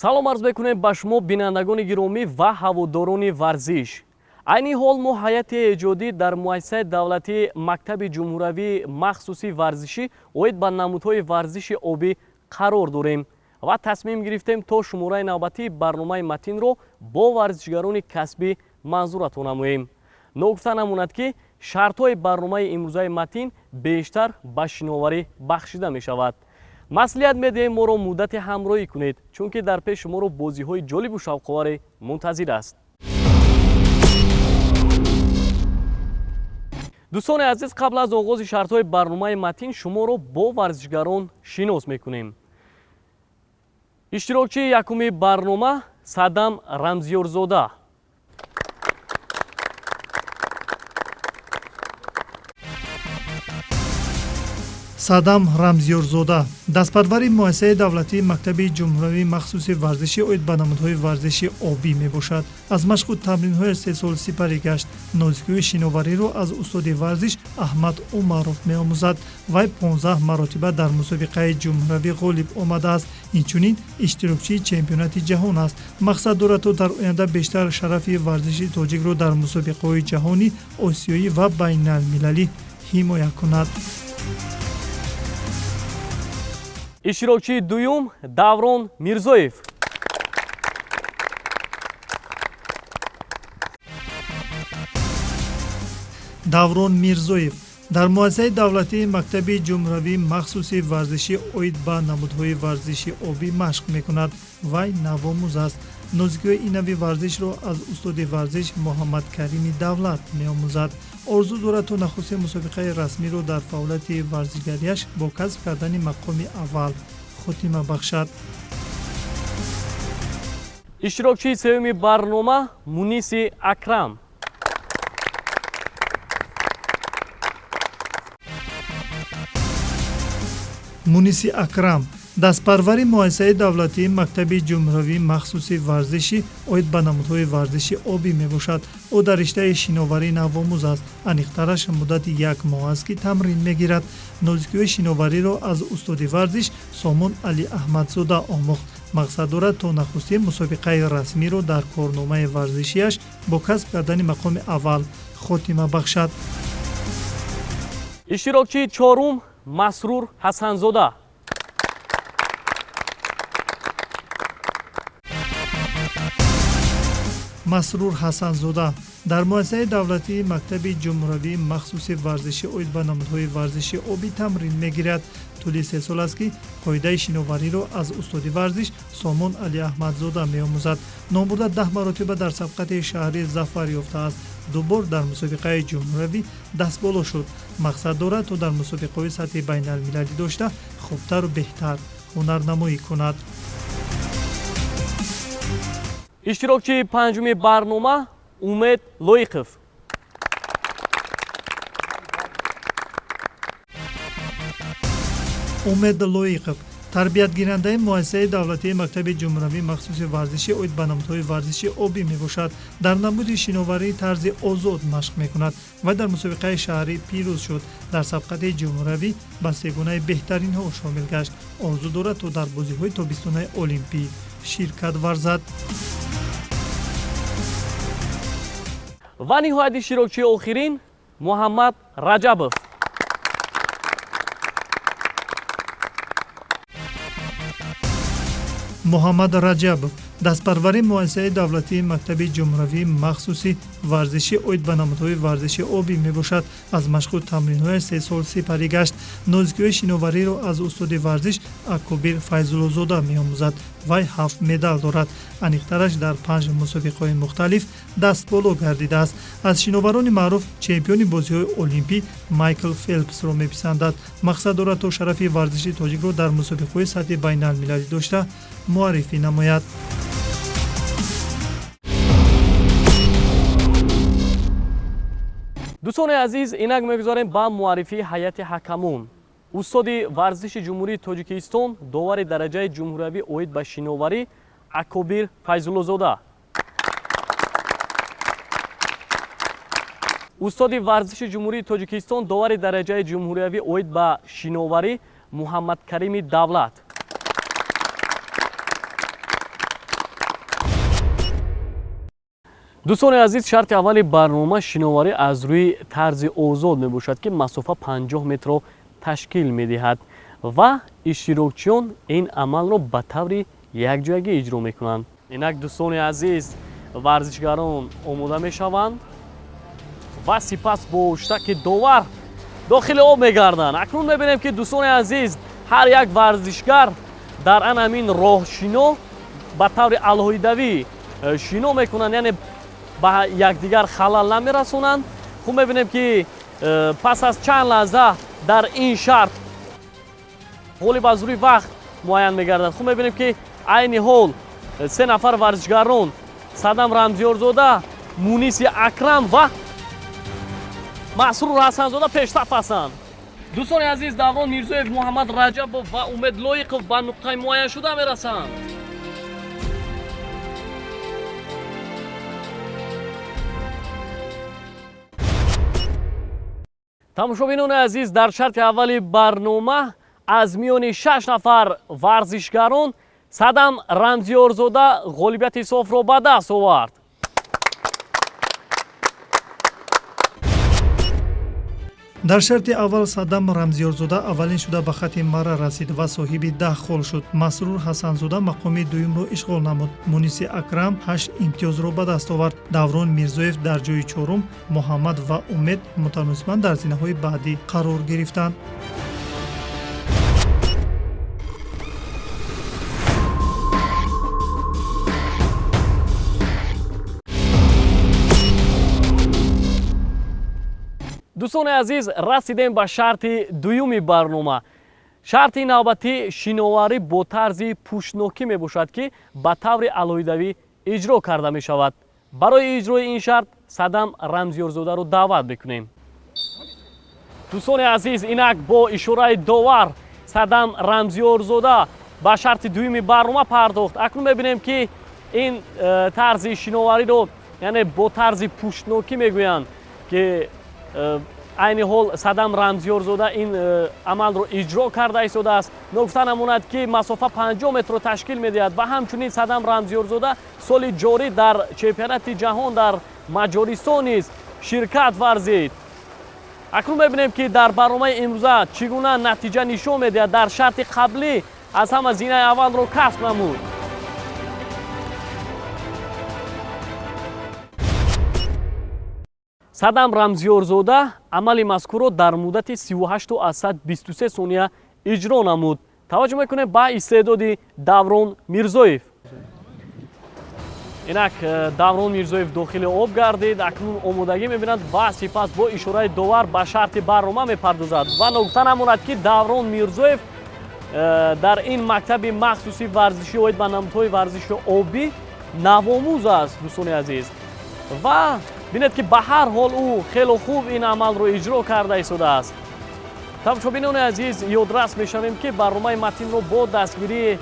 Салом арз мекунем ба шумо бинандагони гиромӣ ва ҳаводорони варзиш. Айни ҳол мо ҳайати эҷодӣ дар муассисаи давлатии мактаби ҷумҳуравии махсуси варзишӣ оид ба намудҳои варзиши обӣ қарор дорем ва тасмим гирифтем то шумораи навбатии барномаи матинро бо варзишгарони касбӣ манзуратон намоем. Ногуфта намонад, ки шартҳои барномаи имрӯзаи матин бештар ба шиноварӣ бахшида мешавад. Маслиҳат медиҳем моро муддате ҳамроҳӣ кунед, чунки дар пеш шуморо бозиҳои ҷолибу шавқоваре мунтазир аст. Дӯстони азиз, қабл аз оғози шартҳои барномаи матин шуморо бо варзишгарон шинос мекунем. Иштирокчии якуми барнома Садам Рамзиёрзода. Садам Рамзиёрзода дастпарвари муассисаи давлатии мактаби ҷумҳуравии махсуси варзишӣ оид ба намудҳои варзиши обӣ мебошад. Аз машқу тамринҳояш 3 сол сипарӣ гашт. Нозикиҳои шиновариро аз устоди варзиш Аҳмад Умаров меомӯзад. Вай 15 маротиба дар мусобиқаи ҷумҳуравӣ ғолиб омадааст. Инчунин иштирокчии чемпионати ҷаҳон аст. Мақсад дорад, то дар оянда бештар шарафи варзиши тоҷикро дар мусобиқаҳои ҷаҳонӣ, осиёӣ ва байналмилалӣ ҳимоя кунад. Иштирокчии дуюм Даврон Мирзоев. Даврон Мирзоев дар муассисаи давлатии мактаби ҷумҳуравии махсуси варзишӣ оид ба намудҳои варзиши обӣ машқ мекунад. Вай навомӯз аст. Нозикиҳои ин нави варзишро аз устоди варзиш Муҳаммадкарими Давлат меомӯзад. Орзу дорад, то нахустин мусобиқаи расмиро дар фаъолияти варзишгарияш бо касб кардани мақоми аввал хотима бахшад. Иштирокчии сеюми барнома Муниси Акрам. Муниси Акрам дастпарвари муассисаи давлатии мактаби ҷумҳуравии махсуси варзишӣ оид ба намудҳои варзиши обӣ мебошад. Ӯ дар риштаи шиноварӣ навомӯз аст. Аниқтараш муддати 1 моҳ аст, ки тамрин мегирад. Нозикиҳои шиновариро аз устоди варзиш Сомон Али Аҳмадзода омӯхт. Мақсад дорад, то нахустин мусобиқаи расмиро дар корномаи варзишиаш бо касб кардани мақоми аввал хотима бахшад. Иштирокчии чорум Масрур Ҳасанзода. Масрур Ҳасанзода дар муассисаи давлатии мактаби ҷумҳуравии махсуси варзишӣ оид ба намудҳои варзиши обӣ тамрин мегирад. Тӯли 3 сол аст, ки қоидаи шиновариро аз устоди варзиш Сомон Али Аҳмадзода меомӯзад. Номбурда 10 маротиба дар сабқати шаҳрӣ зафар ёфтааст. 2 бор дар мусобиқаи ҷумҳуравӣ дастболо шуд. Мақсад дорад, то дар мусобиқаҳои сатҳи байналмилалӣ дошта хубтару беҳтар ҳунарнамоӣ кунад. Иштирокчии панҷуми барнома Умед Лоиқов. Умед Лоиқов тарбиятгирандаи муассисаи давлатии мактаби ҷумҳуравии махсуси варзишӣ оид ба намудҳои варзиши обӣ мебошад. Дар намуди шиноварии тарзи озод машқ мекунад ва дар мусобиқаи шаҳрӣ пирӯз шуд. Дар сабқати ҷумҳуравӣ ба сегунаи беҳтаринҳо шомил гашт. Орзу дорад, то дар бозиҳои тобистонаи олимпӣ ширкат варзад. Ва ниҳоят иштирокчии охирин Муҳаммад Раҷабов. Муҳаммад Раҷабов дастпарвари муассисаи давлатии мактаби ҷумҳуравии махсуси варзишӣ оид ба намудҳои варзиши обӣ мебошад. Аз машқу тамринҳояш 3 сол сипарӣ гашт. Нозикиҳои шиновариро аз устоди варзиш Акобир Файзуллозода меомӯзад. Вай 7 медал дорад. Аниқтараш дар 5 мусобиқаҳои мухталиф дастболо гардидааст. Аз шиноварони маъруф чемпиони бозиҳои олимпӣ Майкл Фелпсро меписандад. Мақсад дорад, то шарафи варзиши тоҷикро дар мусобиқаҳои сатҳи байналмилалӣ дошта муаррифӣ намояд. Дӯстони азиз, инак мегузорем ба муаррифии ҳайати ҳакамон. Устоди варзиши Ҷумҳурии Тоҷикистон, довари дараҷаи ҷумҳуравӣ оид ба шиноварӣ Акобир Файзуллозода. Устоди варзиши Ҷумҳурии Тоҷикистон, довари дараҷаи ҷумҳуриявӣ оид ба шиноварӣ Муҳаммадкарими Давлат. Дӯстони азиз, шарти аввали барнома шиноварӣ аз рӯи тарзи озод мебошад, ки масофа 50 метрро ташкил медиҳад ва иштирокчиён ин амалро ба таври якҷоягӣ иҷро мекунанд. Инак дӯстони азиз, варзишгарон омода мешаванд ва сипас бо штаки довар дохили об мегарданд. Акнун мебинем, ки дӯстони азиз, ҳар як варзишгар дар ан ҳамин роҳшино ба таври алоҳидавӣ шино мекунанд, яъне ба якдигар халал намерасонанд. Хуб мебинем, ки пас аз чанд лаҳза дар ин шарт ғолиб аз рӯи вақт муайян мегардад. Хуб мебинем, ки айни ҳол се нафар варзишгарон Садам Рамзиёрзода, Муниси Акрам ва Масрур Ҳасанзода пешсаф ҳастанд. Дӯстони азиз, Даврон Мирзоев, Муҳаммад Раҷабов ва Умед Лоиқов ба нуқтаи муайяншуда мерасанд. Тамошобинони азиз, дар шарти аввали барнома аз миёни 6 нафар варзишгарон Садам Рамзиёрзода ғолибияти софро ба даст овард. Дар шарти аввал Садам Рамзиёрзода аввалин шуда ба хати мара расид ва соҳиби 10 хол шуд. Масрур Ҳасанзода мақоми дуюмро ишғол намуд. Муниси Акрам 8 имтиёзро ба даст овард. Даврон Мирзоев дар ҷои чорум, Муҳаммад ва Умед мутаносибан дар зинаҳои баъдӣ қарор гирифтанд. Дӯстони азиз, расидем ба шарти дуюми барнома. Шарти навбатӣ шиноварӣ бо тарзи пӯшнокӣ мебошад, ки ба таври алоҳидавӣ иҷро карда мешавад. Барои иҷрои ин шарт Садам Рамзиёрзодаро даъват мекунем. Дӯстони азиз, инак бо ишораи довар Садам Рамзиёрзода ба шарти дуюми барнома пардохт. Акнун мебинем, ки ин тарзи шиновариро, яъне бо тарзи пӯшнокӣ мегӯянд, ки айни ҳол Садам Рамзиёрзода ин амалро иҷро карда истодааст. Ногуфта намонад, ки масофа 50 метрро ташкил медиҳад ва ҳамчунин Садам Рамзиёрзода соли ҷорӣ дар чемпионати ҷаҳон дар Маҷористон низ ширкат варзид. Акнун мебинем, ки дар барномаи имрӯза чӣ гуна натиҷа нишон медиҳад. Дар шарти қаблӣ аз ҳама зинаи аввалро касб намуд. Садам Рамзиёрзода амали мазкурро дар муддати 38,23 сония иҷро намуд. Таваҷҷӯҳ мекунем ба истеъдоди Даврон Мирзоев. Инак Даврон Мирзоев дохили об гардид, акнун омодагӣ мебинад ва сипас бо ишораи довар ба шарти барнома мепардозад. Ва ногуфта намонад, ки Даврон Мирзоев дар ин мактаби махсуси варзишӣ оид ба намудҳои варзиши обӣ навомӯз аст, дӯстони азиз. Ва бинед, ки ба ҳар ҳол ӯ хело хуб ин амалро иҷро карда истодааст. Тамошобинони азиз, ёдрас мешавем, ки барномаи матинро бо дастгирии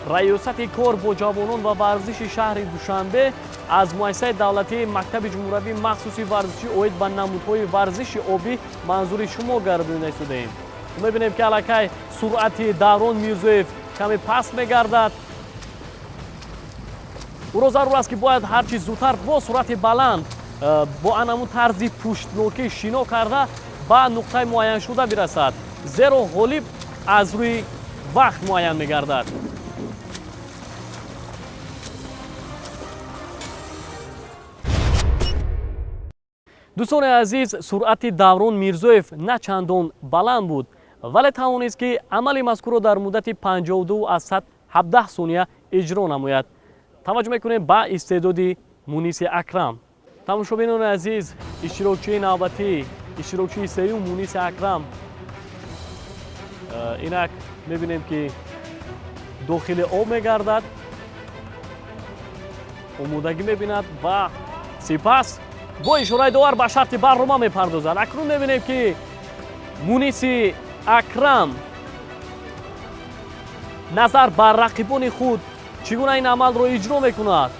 раёсати кор бо ҷавонон ва варзиши шаҳри Душанбе аз муассисаи давлатии мактаби ҷумҳуравии махсуси варзишӣ оид ба намудҳои варзиши обӣ манзури шумо гардонида истодаем. Мебинем, ки аллакай суръати Даврон Мирзоев каме паст мегардад. Ӯро зарур аст, ки бояд ҳарчи зудтар бо суръати баланд бо анамун тарзи пуштнокӣ шино карда ба нуқтаи муайяншуда бирасад, зеро ғолиб аз рӯи вақт муайян мегардад. Дӯстони азиз, суръати Даврон Мирзоев на чандон баланд буд, вале тавонист, ки амали мазкурро дар муддати 52,17 сония иҷро намояд. Таваҷҷӯҳ мекунем ба истеъдоди Муниси Акрам. Тамошобинони азиз, иштирокчии навбатӣ, иштирокчии сеюм Муниси Акрам. Инак мебинем, ки дохили об мегардад, омодагӣ мебинад ва сипас бо ишораи довар ба шарти барнома мепардозад. Акнун мебинем, ки Муниси Акрам назар ба рақибони худ чӣ гуна ин амалро иҷро мекунад.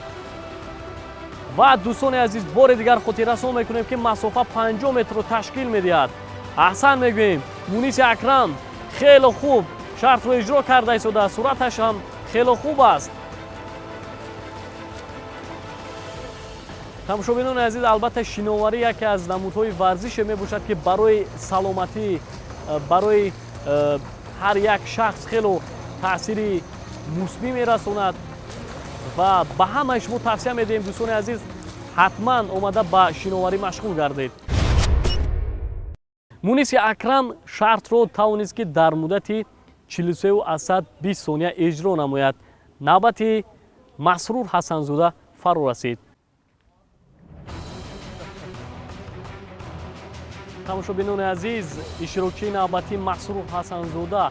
Ва дӯстони азиз, бори дигар хотиррасон мекунем, ки масофа 50 метрро ташкил медиҳад. Аҳсан мегӯем, Муниси Акрам хело хуб шартро иҷро карда истодааст, суръаташ ҳам хело хуб аст. Тамошобинони азиз, албатта шиноварӣ яке аз намудҳои варзише мебошад, ки барои саломатӣ, барои ҳар як шахс хело таъсири мусбӣ мерасонад ва ба ҳамаи шумо тавсия медиҳем, дӯстони азиз, ҳатман омада ба шиноварӣ машғул гардед. Муниси Акрам шартро тавонист, ки дар муддати 43,20 сония иҷро намояд. Навбати Масрур Ҳасанзода фаро расид. Тамошобинони азиз, иштирокчии навбатӣ Масрур Ҳасанзода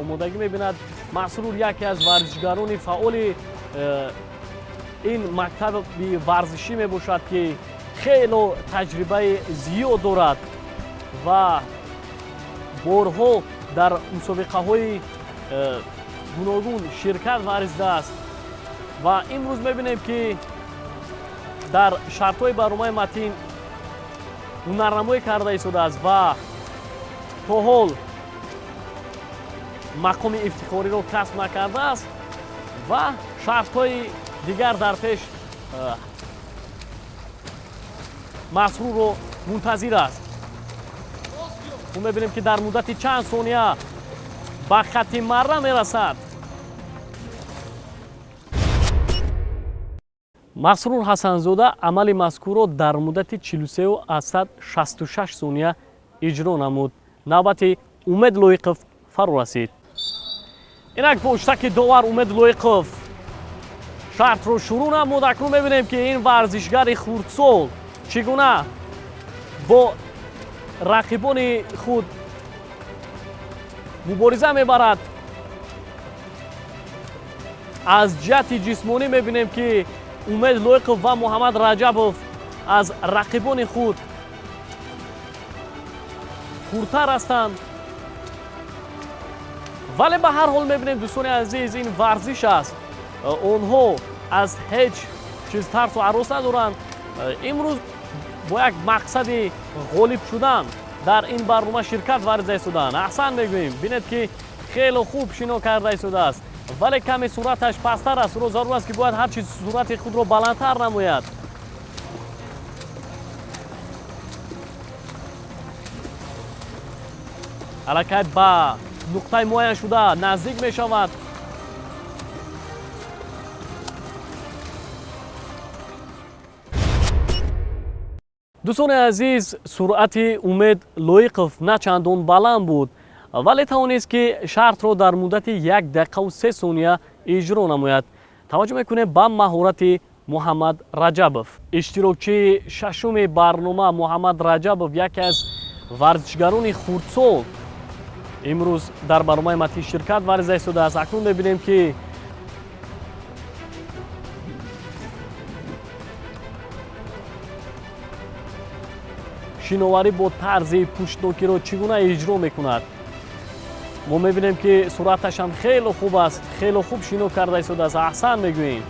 омодагӣ мебинад. Масрур яке аз варзишгарони фаъоли ин мактаби варзишӣ мебошад, ки хело таҷрибаи зиёд дорад ва борҳо дар мусобиқаҳои гуногун ширкат варзидааст. Ва имрӯз мебинем, ки дар шартҳои барномаи Матин ҳунарнамоӣ карда истодааст ва то ҳол мақоми ифтихориро касб накардааст ва шартҳои дигар дар пеш Масрурро мунтазир аст. Мо мебинем, ки дар муддати чанд сония ба хатти марра мерасад. Масрур Ҳасанзода амали мазкурро дар муддати 43,66 сония иҷро намуд. Навбати Умед Лоиқов фаро расид. Инак пуштаки довар Умед Лоиқов шартро шурӯъ намуд. Акнун мебинем, ки ин варзишгари хурдсол чӣ гуна бо рақибони худ мубориза мебарад. Аз ҷиҳати ҷисмонӣ мебинем, ки Умед Лоиқов ва Муҳаммад Раҷабов аз рақибони худ хурдтар ҳастанд, вале ба ҳар ҳол мебинем, дӯстони азиз, ин варзиш аст. Онҳо аз ҳеҷ чиз тарсу ҳарос надоранд. Имрӯз бо як мақсади ғолиб шудан дар ин барнома ширкат варзида истоданд. Аҳсан мегӯем, бинед, ки хело хуб шино карда истодааст, вале каме суръаташ пасттар аст. Ӯро зарур аст, ки бояд ҳарчи суръати худро баландтар намояд. Аллакай ба нуқтаи муайяншуда наздик мешавад. Дӯстони азиз, суръати Умед Лоиқов на чандон баланд буд, вале тавонист, ки шартро дар муддати 1 дақиқаву 3 сония иҷро намояд. Таваҷҷӯҳ мекунем ба маҳорати Муҳаммад Раҷабов. Иштирокчии шашуми барнома Муҳаммад Раҷабов яке аз варзишгарони хурдсол имрӯз дар барномаи Матин ширкат варзида истодааст. Акнун мебинем, ки шиноварӣ бо тарзи пуштнокиро чӣ гуна иҷро мекунад. Мо мебинем, ки суръаташ ҳам хело хуб аст, хело хуб шино карда истодааст. Аҳсан мегӯем.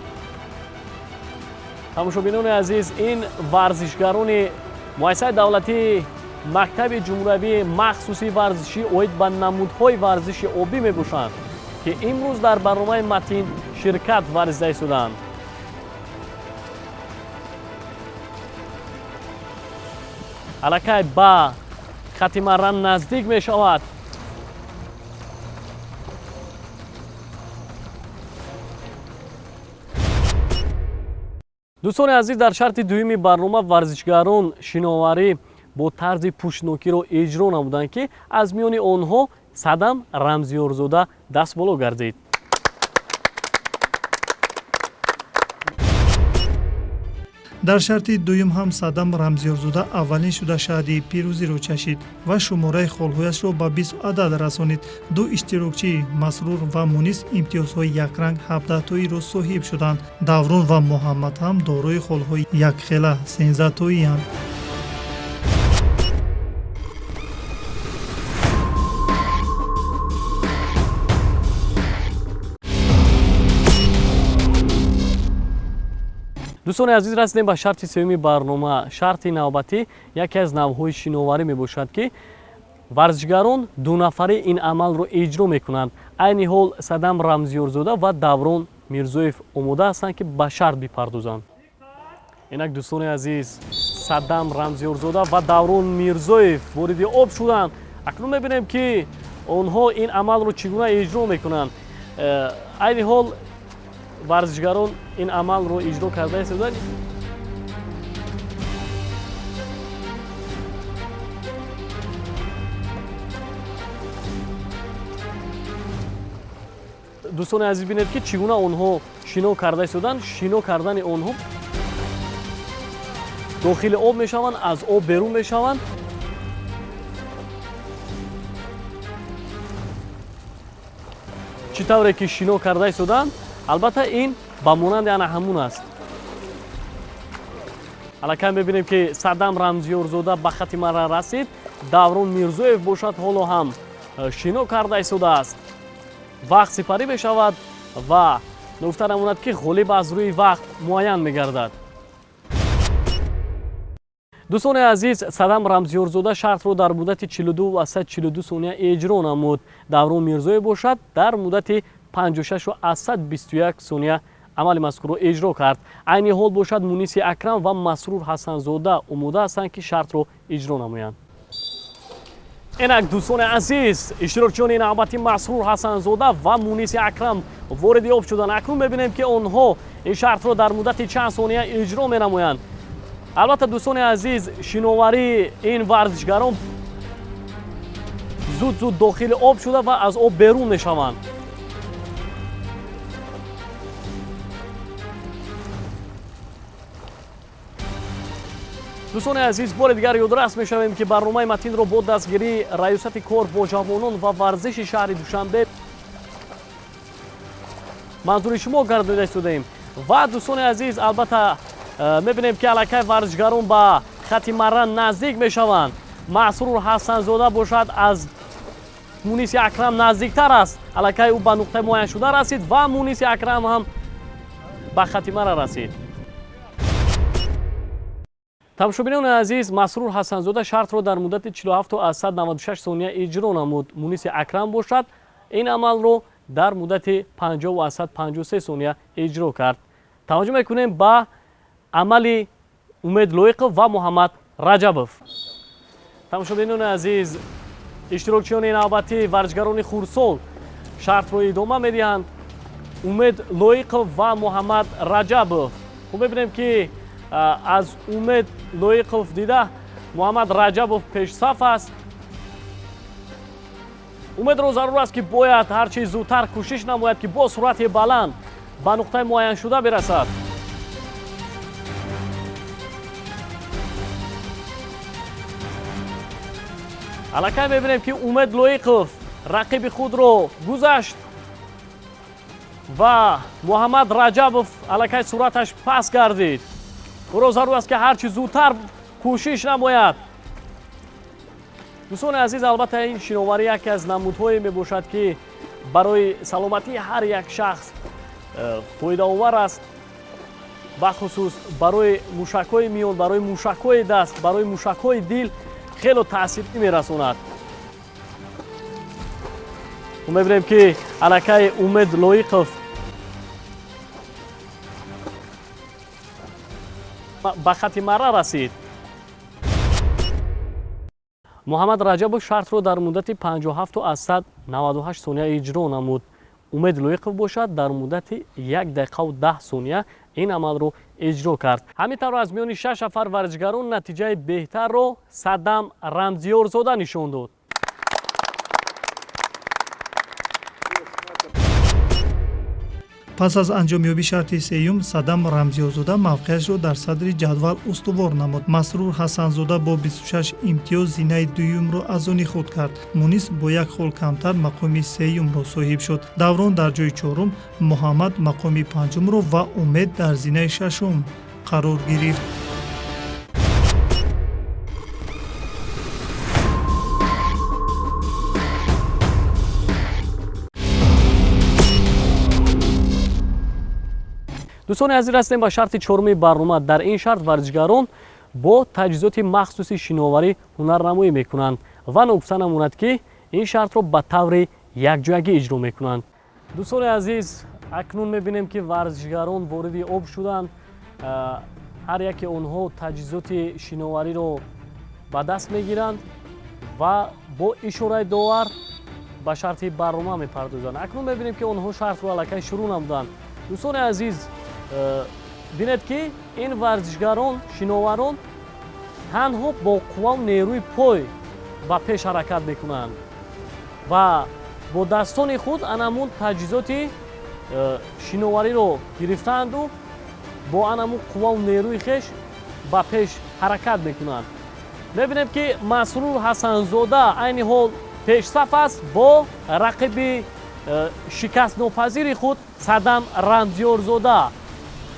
Тамошобинони азиз, ин варзишгарони муассисаи давлатии мактаби ҷумҳуриявии махсуси варзишӣ оид ба намудҳои варзиши обӣ мебошанд, ки имрӯз дар барномаи Матин ширкат варзида истоданд. Аллакай ба хатти марра наздик мешавад. Дӯстони азиз, дар шарти дуюми барнома варзишгарон шиноварӣ бо тарзи пуштнокиро иҷро намуданд, ки аз миёни онҳо Садам Рамзиёрзода дастболо гардид. Дар шарти дуюм ҳам Садам Рамзиёрзода аввалин шуда шаҳди пирӯзиро чашид ва шумораи холҳояшро ба 20 адад расонид. Ду иштирокчӣ Масрур ва Мунис имтиёзҳои якранг 17тоиро соҳиб шуданд. Даврон ва Муҳаммад ҳам дорои холҳои якхела 13тоиянд. Дӯстони азиз, расидем ба шарти сеюми барнома. Шарти навбатӣ яке аз навъҳои шиноварӣ мебошад, ки варзишгарон дунафарӣ ин амалро иҷро мекунанд. Айни ҳол Садам Рамзиёрзода ва Даврон Мирзоев омода ҳастанд, ки ба шарт бипардозанд. Инак дӯстони азиз, Саддам Рамзиёрзода ва Даврон Мирзоев вориди об шуданд. Акнун мебинем, ки онҳо ин амалро чӣ гуна иҷро мекунанд. Айни ҳол варзишгарон ин амалро иҷро карда истоданд. Дӯстони азиз, бинед, ки чӣ гуна онҳо шино карда истоданд. Шино кардани онҳо дохили об мешаванд, аз об берун мешаванд. Чӣ тавре ки шино карда истоданд, албатта ин ба монанди ана ҳамун аст. Аллакай мебинем, ки Саддам Рамзиёрзода ба хати мара расид. Даврон Мирзоев бошад, ҳоло ҳам шино карда истодааст. Вақт сипарӣ мешавад ва ногуфта намонад, ки ғолиб аз рӯи вақт муайян мегардад. Дӯстони азиз, Садам Рамзиёрзода шартро дар муддати 42,42 сония иҷро намуд. Даврон Мирзоев бошад, дар муддати 56,21 сония амали мазкурро иҷро кард. Айни ҳол бошад, Муниси Акрам ва Масрур Ҳасанзода омода ҳастанд, ки шартро иҷро намоянд. Инак, дӯстони азиз, иштирокчиёни навбати Масрур Ҳасанзода ва Муниси Акрам вориди об шуданд. Акнун мебинем, ки онҳо ин шартро дар муддати чанд сония иҷро менамоянд. Албатта, дӯстони азиз, шиноварии ин варзишгарон зуд зуд дохили об шуда ва аз об берун мешаванд. Дӯстони азиз, бори дигар ёдрас мешавем, ки барномаи Матинро бо дастгирии Раёсати кор бо ҷавонон ва варзиши шаҳри Душанбе манзури шумо гардонида истодаем. Ва, дӯстони азиз, албатта мебинем, ки аллакай варзишгарон ба хати мара наздик мешаванд. Масрур Ҳасанзода бошад, аз Муниси Акрам наздиктар аст. Аллакай ӯ ба нуқтаи муайяншуда расид ва Муниси Акрам ҳам ба хати мара расид. Тамошобинони азиз, Масрур Ҳасанзода шартро дар муддати 47,96 сония иҷро намуд. Муниси Акрам бошад, ин амалро дар муддати 50,53 сония иҷро кард. Таваҷҷӯҳ мекунем ба амали Умед Лоиқов ва Муҳаммад Раҷабов. Тамошобинони азиз, иштирокчиёни навбатӣ, варзишгарони хурдсол, шартро идома медиҳанд. Умед Лоиқов ва Муҳаммад Раҷабов. Хуб, мебинем, ки аз Умед Лоиқов дида Муҳаммад Раҷабов пешсаф аст. Умедро зарур аст, ки бояд ҳарчи зудтар кӯшиш намояд, ки бо суръати баланд ба нуқтаи муайяншуда бирасад. Аллакай мебинем, ки Умед Лоиқов рақиби худро гузашт ва Муҳаммад Раҷабов аллакай суръаташ паст гардид. Ӯро зарур аст, ки ҳарчи зудтар кӯшиш намояд. Дӯстони азиз, албатта ин шиноварӣ яке аз намудҳое мебошад, ки барои саломатии ҳар як шахс фоидаовар аст, бахусус барои мушакҳои миён, барои мушакҳои даст, барои мушакҳои дил хело таъсир мерасонад. Мебинем, ки аллакай Умед Лоиқов ба хати мара расид. Муҳаммад Раҷабов шартро дар муддати 57,98 сония иҷро намуд. Умед Лоиқов бошад, дар муддати 1 дақиқаву 10 сония ин амалро иҷро кард. Ҳамин тавр, аз миёни шаш нафар варзишгарон натиҷаи беҳтарро Саддам Рамзиёрзода нишон дод. Пас аз анҷомёбии шарти сеюм, Садам Рамзиёзода мавқеашро дар садри ҷадвал устувор намуд. Масрур Ҳасанзода бо 26 имтиёз зинаи дуюмро аз они худ кард. Мунис бо як хол камтар мақоми сеюмро соҳиб шуд. Даврон дар ҷои чорум, Муҳаммад мақоми панҷумро ва Умед дар зинаи шашум қарор гирифт. Дӯстони азиз, расидем ба шарти чоруми барнома. Дар ин шарт варзишгарон бо таҷҳизоти махсуси шиноварӣ ҳунарнамоӣ мекунанд ва ногуфта намонад, ки ин шартро ба таври якҷоягӣ иҷро мекунанд. Дӯстони азиз, акнун мебинем, ки варзишгарон вориди об шуданд. Ҳар яке онҳо таҷҳизоти шиновариро ба даст мегиранд ва бо ишораи довар ба шарти барнома мепардозанд. Акнун мебинем, ки онҳо шартро аллакай шурӯъ намуданд. Дӯстони азиз, бинед, ки ин варзишгарон, шиноварон танҳо бо қуввау нерӯи пой ба пеш ҳаракат мекунанд ва бо дастони худ анамун таҷҳизоти шиновариро гирифтаанду бо анамун қуввау нерӯи хеш ба пеш ҳаракат мекунанд. Мебинем, ки Масрур Ҳасанзода айни ҳол пешсаф аст бо рақиби шикастнопазири худ Садам Рамзиёрзода.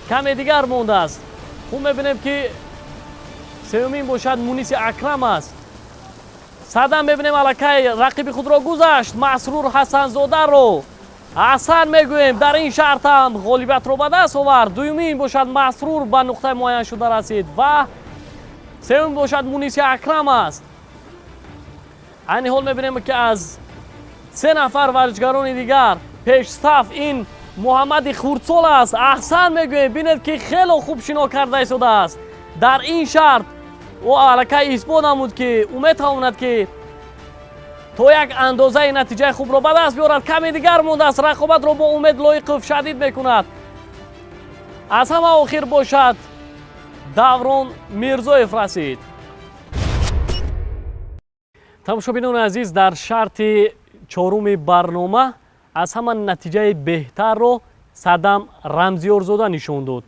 Каме дигар мондааст. Хуб, мебинем, ки сеюмин бошад Муниси Акрам аст. Садам, мебинем, аллакай рақиби худро гузашт, Масрур Ҳасанзодаро. Аҳсан мегӯем, дар ин шарт ҳам ғолибиятро ба даст овард. Дуюмин бошад Масрур ба нуқтаи муайяншуда расид ва сеюм бошад Муниси Акрам аст. Айни ҳол мебинем, ки аз се нафар варзишгарони дигар пешсаф ин Муҳаммади Хурдсол аст. Аҳсан мегӯем, бинед, ки хело хуб шино карда истодааст. Дар ин шарт ӯ аллакай исбот намуд, ки ӯ метавонад, ки то як андозаи натиҷаи хубро ба даст биёрад. Каме дигар мондааст, рақобатро бо Умед Лоиқов шадид мекунад. Аз ҳама охир бошад Даврон Мирзоев расид. Тамошобинони азиз, дар шарти чоруми барнома аз ҳама натиҷаи беҳтарро Садам Рамзиёрзода нишон дод.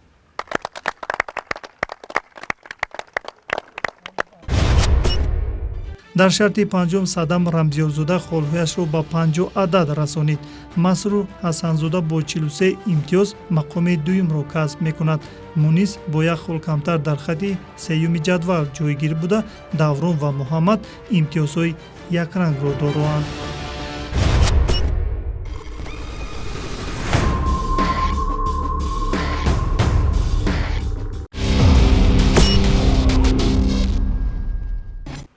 Дар шарти панҷум Садам Рамзиёрзода холҳояшро ба 50 адад расонид. Масрур Ҳасанзода бо 43 имтиёз мақоми дуюмро касб мекунад. Мунис бо як хол камтар дар хати сеюми ҷадвал ҷойгир буда, Даврон ва Муҳаммад имтиёзҳои якрангро дороанд.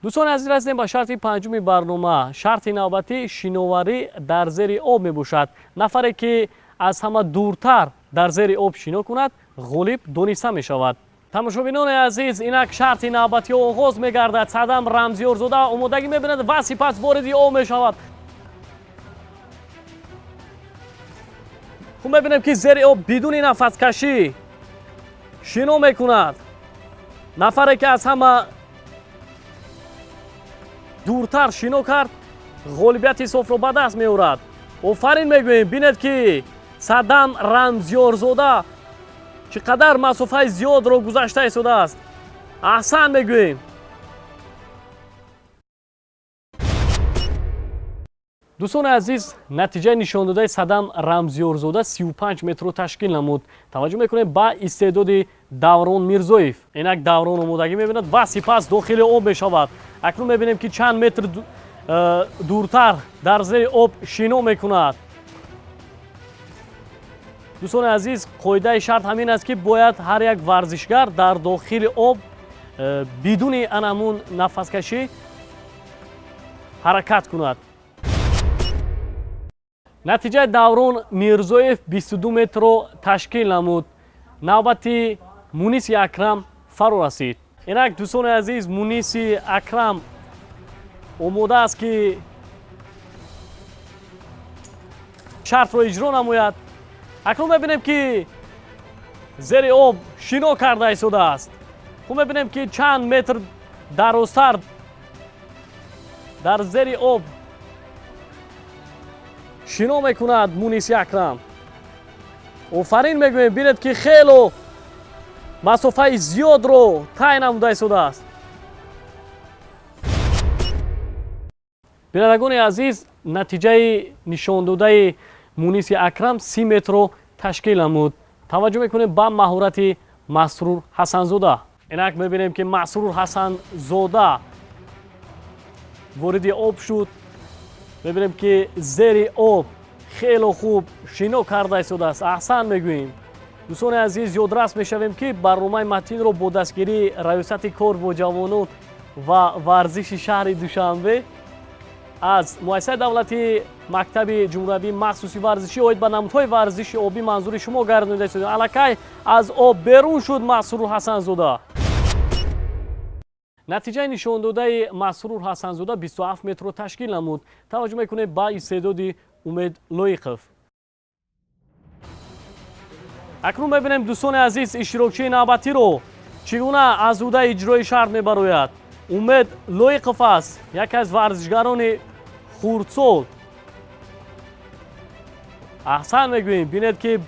Дӯстони азиз, расидем ба шарти панҷуми барнома. Шарти навбатӣ шиноварӣ дар зери об мебошад. Нафаре, ки аз ҳама дуртар дар зери об шино кунад, ғолиб дониста мешавад. Тамошобинони азиз, инак шарти навбатӣ оғоз мегардад. Садам Рамзиёрзода омодагӣ мебинад ва сипас вориди об мешавад. Хуб, мебинем, ки зери об бидуни нафаскашӣ шино мекунад. Нафаре, ки аз ҳама дуртар шино кард, ғолибияти софро ба даст меорад. Офарин мегӯем. Бинед, ки Садам Рамзиёрзода чӣ қадар масофаи зиёдро гузашта истодааст. Аҳсан мегӯем. Дӯстони азиз, натиҷаи нишондодаи Садам Рамзиёрзода 35 метрро ташкил намуд. Таваҷҷӯҳ мекунем ба истеъдоди Даврон Мирзоев. Инак Даврон омодагӣ мебинад ва сипас дохили об мешавад. Акнун мебинем, ки чанд метр дуртар дар зери об шино мекунад. Дӯстони азиз, қоидаи шарт ҳамин аст, ки бояд ҳар як варзишгар дар дохили об бидуни анамун нафаскашӣ ҳаракат кунад. Натиҷаи Даврон Мирзоев 22 метрро ташкил намуд. Навбати Муниси Акрам фаро расид. Инак, дӯстони азиз, Муниси Акрам омода аст, ки шартро иҷро намояд. Акнун мебинем, ки зери об шино карда истодааст. Хуб, мебинем, ки чанд метр дарозтар дар зери об шино мекунад Муниси Акрам. Офарин мегӯем. Бинед, ки хело масофаи зиёдро тай намуда истодааст. Бинандагони азиз, натиҷаи нишондодаи Муниси Акрам 30 метрро ташкил намуд. Таваҷҷӯҳ мекунем ба маҳорати Масрур Ҳасанзода. Инак мебинем, ки Масрур Ҳасанзода вориди об шуд. Мебинем, ки зери об хело хуб шино карда истодааст. Аҳсан мегӯем. Дӯстони азиз, ёдрас мешавем, ки барномаи Матинро бо дастгирии Раёсати кор бо ҷавонон ва варзиши шаҳри Душанбе Аз муассисаи давлатии мактаби ҷумҳуриявии махсуси варзишӣ оид ба намудҳои варзиши обӣ манзури шумо гардонида шуд. Аллакай аз об берун шуд Масрур Ҳасанзода. Натиҷаи нишондодаи Масрур Ҳасанзода 27 метрро ташкил намуд. Таваҷҷӯҳ мекунем ба истеъдоди Умед Лоиқов. Акнун мебинем, дӯстони азиз, иштирокчии навбатиро чӣ гуна аз ӯҳдаи иҷрои шарт мебарояд. Умед Лоиқов аст, яке аз варзишгарони хурдсол. Аҳсан мегӯем, бинед ки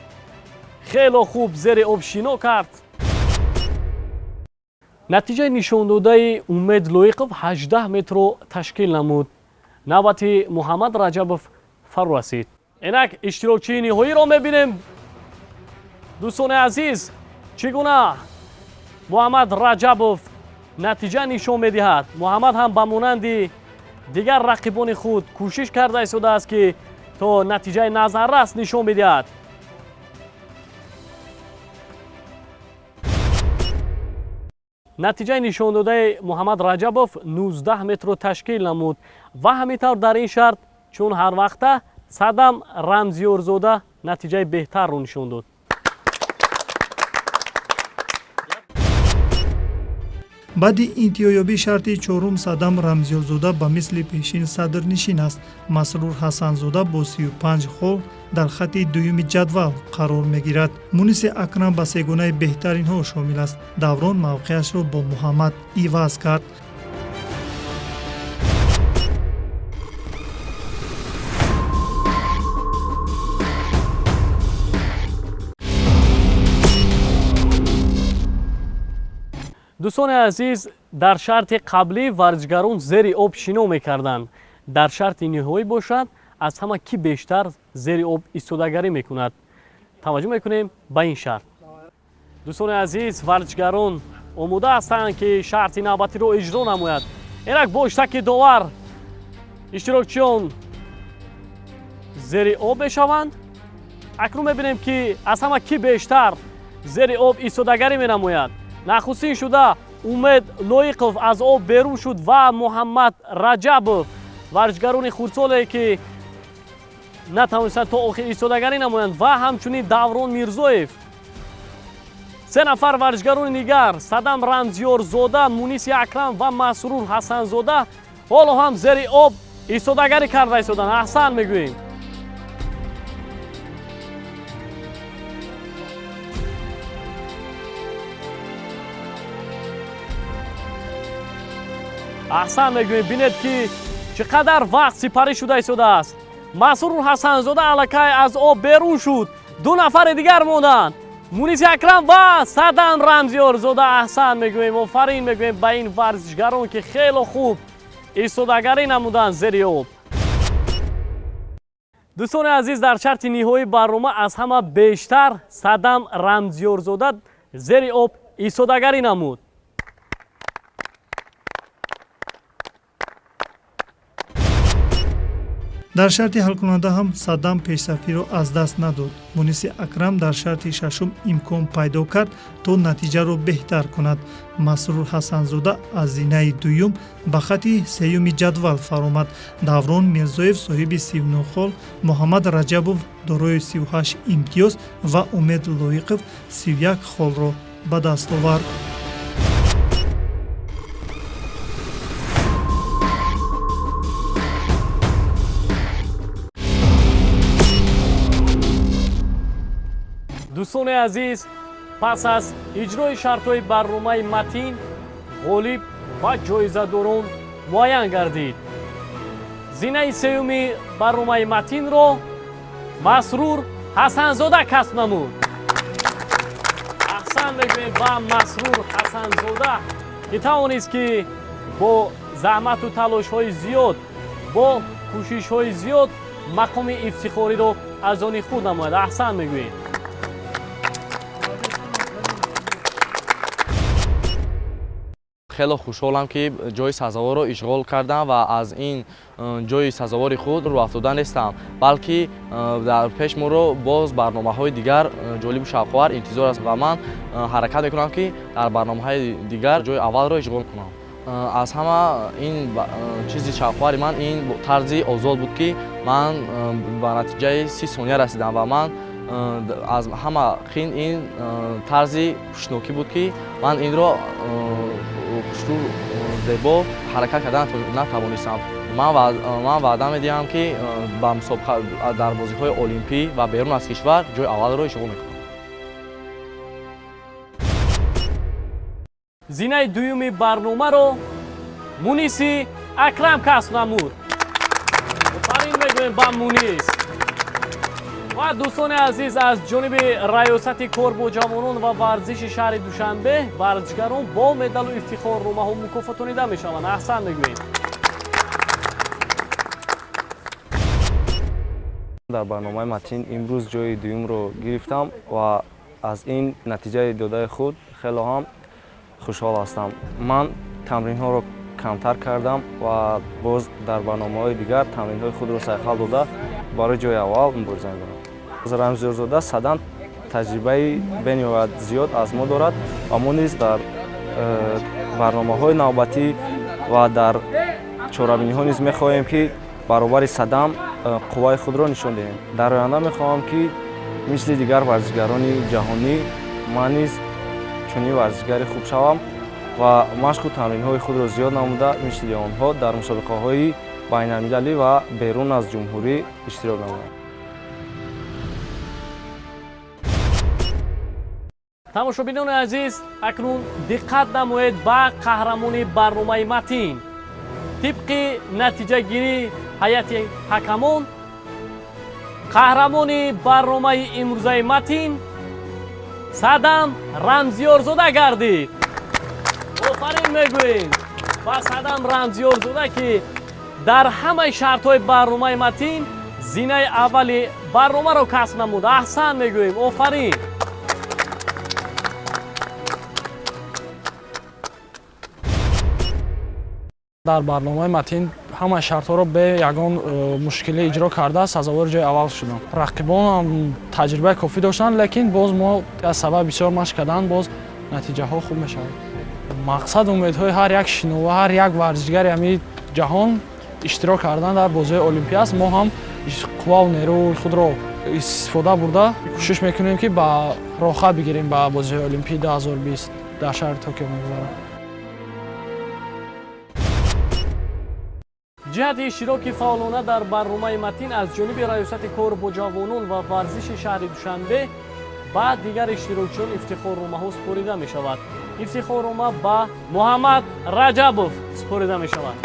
хело хуб зери об шино кард. Натиҷаи нишондодаи Умед Лоиқов 18 метрро ташкил намуд. Навбати Муҳаммад Раҷабов фаро расид. Инак иштирокчии ниҳоиро мебинем. Дӯстони азиз, чӣ гуна Муҳаммад Раҷабов натиҷа нишон медиҳад. Муҳаммад ҳам ба монанди дигар рақибони худ кӯшиш карда истодааст, ки то натиҷаи назаррас нишон медиҳад. Натиҷаи нишондодаи Муҳаммад Раҷабов 19 метрро ташкил намуд ва ҳамин тавр дар ин шарт чун ҳар вақта Садам Рамзиёрзода натиҷаи беҳтарро нишон дод. Баъди интиҳоёбии шарти чорум Садам Рамзиёрзода ба мисли пешин садрнишин аст. Масрур Ҳасанзода бо 35 хол дар хатти дуюми ҷадвал қарор мегирад. Муниси Акрам ба сегонаи беҳтаринҳо шомил аст. Даврон мавқеашро бо Муҳаммад иваз кард. Дӯстони азиз, дар шарти қаблӣ варзишгарон зери об шино мекарданд. Дар шарти ниҳоӣ бошад, аз ҳама кӣ бештар зери об истодагарӣ мекунад. Таваҷҷӯҳ мекунем ба ин шарт. Дӯстони азиз, варзишгарон омода ҳастанд, ки шарти навбатиро иҷро намояд. Инак бо иштаки довар иштирокчиён зери об мешаванд. Акнун мебинем, ки аз ҳама кӣ бештар зери об истодагарӣ менамояд. Нахустин шуда Умед Лоиқов аз об берун шуд ва Муҳаммад Раҷабов, варзишгарони хурдсоле ки натавонистанд то охир истодагарӣ намоянд, ва ҳамчунин Даврон Мирзоев. Се нафар варзишгарони дигар Садам Рамзиёрзода, Муниси Акрам ва Масрур Ҳасанзода ҳоло ҳам зери об истодагарӣ карда истоданд. Аҳсан мегӯем. Аҳсан мегӯем. Бинед, ки чӣ қадар вақт сипарӣ шуда истодааст. Масрур Ҳасанзода аллакай аз об берун шуд. Ду нафари дигар монданд, Муниси Акрам ва Садам Рамзиёрзода. Аҳсан мегӯем, офарин мегӯем ба ин варзишгарон, ки хело хуб истодагарӣ намуданд зери об. Дӯстони азиз, дар шарти ниҳоии барнома аз ҳама бештар Садам Рамзиёрзода зери об истодагарӣ намуд. Дар шарти ҳалкунанда ҳам Садам пешсафиро аз даст надод. Муниси Акрам дар шарти шашум имкон пайдо кард, то натиҷаро беҳтар кунад. Масрур Ҳасанзода аз зинаи дуюм ба хатти сеюми ҷадвал фаромад. Даврон Мирзоев соҳиби 39 хол, Муҳаммад Раҷабов дорои 38 имтиёз ва Умед Лоиқов 31 холро ба даст овард. Дӯстони азиз, пас аз иҷрои шартҳои барномаи матин ғолиб ва ҷоизадорон муайян гардид. Зинаи сеюми барномаи матинро Масрур Ҳасанзода касб намуд. Аҳсан мегӯем ба Масрур Ҳасанзода, ки тавонист, ки бо заҳмату талошҳои зиёд, бо кӯшишҳои зиёд мақоми ифтихориро аз они худ намояд. Аҳсан мегӯем. Хеле хушҳолам, ки ҷои сазоворро ишғол кардам ва аз ин ҷои сазовори худ рӯафтода нестам, балки дар пеш моро боз барномаҳои дигар ҷолибу шавқовар интизор аст ва ман ҳаракат мекунам, ки дар барномаҳои дигар ҷои аввалро ишғол кунам. Аз ҳама ин чизи шавқовари ман ин тарзи озод буд, ки ман ба натиҷаи 30 сония расидам ва ман аз ҳама қин ин тарзи хушнокӣ буд, ки ман инро хушрӯ зебо ҳаракат кардан натавонистам. Ман ваъда медиҳам, ки ба мусобиқа дар бозиҳои олимпӣ ва берун аз кишвар ҷои аввалро ишғол мекунам. Зинаи дуюми барномаро Муниси Акрам касб намуд. Офарин мегӯем ба Мунис. Ва дӯстони азиз, аз ҷониби раёсати кор бо ҷавонон ва варзиши шаҳри Душанбе варзишгарон бо медалу ифтихорномаҳо мукофотонида мешаванд. Аҳсан мегӯем. Дар барномаи Матин имрӯз ҷои дуюмро гирифтам ва аз ин натиҷаи додаи худ хело ҳам хушҳол ҳастам. Ман тамринҳоро камтар кардам ва боз дар барномаҳои дигар тамринҳои худро сайқал дода барои ҷои аввал мубориза мебарам. Рамзиёрзода Садам таҷрибаи бениҳоят зиёд аз мо дорад ва мо низ дар барномаҳои навбатӣ ва дар чорабиниҳо низ мехоҳем, ки баробари Садам қувваи худро нишон диҳем. Дар оянда мехоҳам, ки мисли дигар варзишгарони ҷаҳонӣ ман низ чунин варзишгари хуб шавам ва машқу тамринҳои худро зиёд намуда мисли онҳо дар мусобиқаҳои байналмилалӣ ва берун аз ҷумҳурӣ иштирок намоям. Тамошобинони азиз, акнун диққат намоед ба қаҳрамони барномаи Матин. Тибқи натиҷагирии ҳайати ҳакамон, қаҳрамони барномаи имрӯзаи Матин Садам Рамзиёрзода гардид. Офарин мегӯем ба Садам Рамзиёрзода, ки дар ҳамаи шартҳои барномаи Матин зинаи аввали барномаро касб намуд. Аҳсан мегӯем, офарин. Дар барномаи Матин ҳамаи шартҳоро бе ягон мушкилӣ иҷро карда сазовори ҷои аввал шудам. Рақибонам таҷрибаи кофӣ доштанд, лекин боз мо аз сабаби бисёр машқ кардан боз натиҷаҳо хуб мешавад. Мақсад умедҳои ҳар як шинова, ҳар як варзишгари ҳамин ҷаҳон иштирок кардан дар бозиҳои олимпӣ аст. Мо ҳам қуввау нерӯи худро истифода бурда кӯшиш мекунем, ки ба роҳха бигирем ба бозиҳои олимпӣ 2020 дар шаҳри Токио мегузарад. Ҷиҳати иштироки фаъолона дар барномаи Матин аз ҷониби раёсати кор бо ҷавонон ва варзиши шаҳри Душанбе ба дигар иштирокчиён ифтихорномаҳо супорида мешавад. Ифтихорнома ба Муҳаммад Раҷабов супорида мешавад.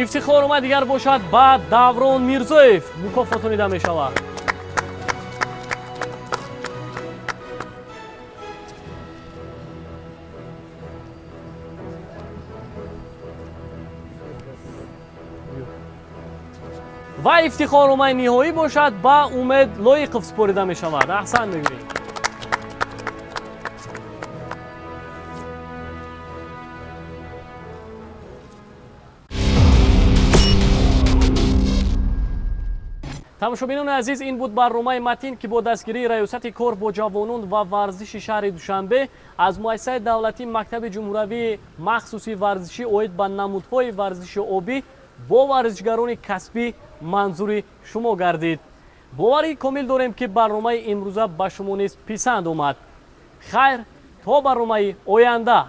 Ифтихорнома дигар бошад ба Даврон Мирзоев мукофотонида мешавад. Ва ифтихорномаи ниҳоӣ бошад ба Умед Лоиқов супорида мешавад. Аҳсан мегӯем. Тамошобинони азиз, ин буд барномаи Матин, ки бо дастгирии раёсати кор бо ҷавонон ва варзиши шаҳри Душанбе аз муассисаи давлатии мактаби ҷумҳуравии махсуси варзишӣ оид ба намудҳои варзиши обӣ бо варзишгарони касбӣ манзури шумо гардид. Боварии комил дорем, ки барномаи имрӯза ба шумо низ писанд омад. Хайр, то барномаи оянда.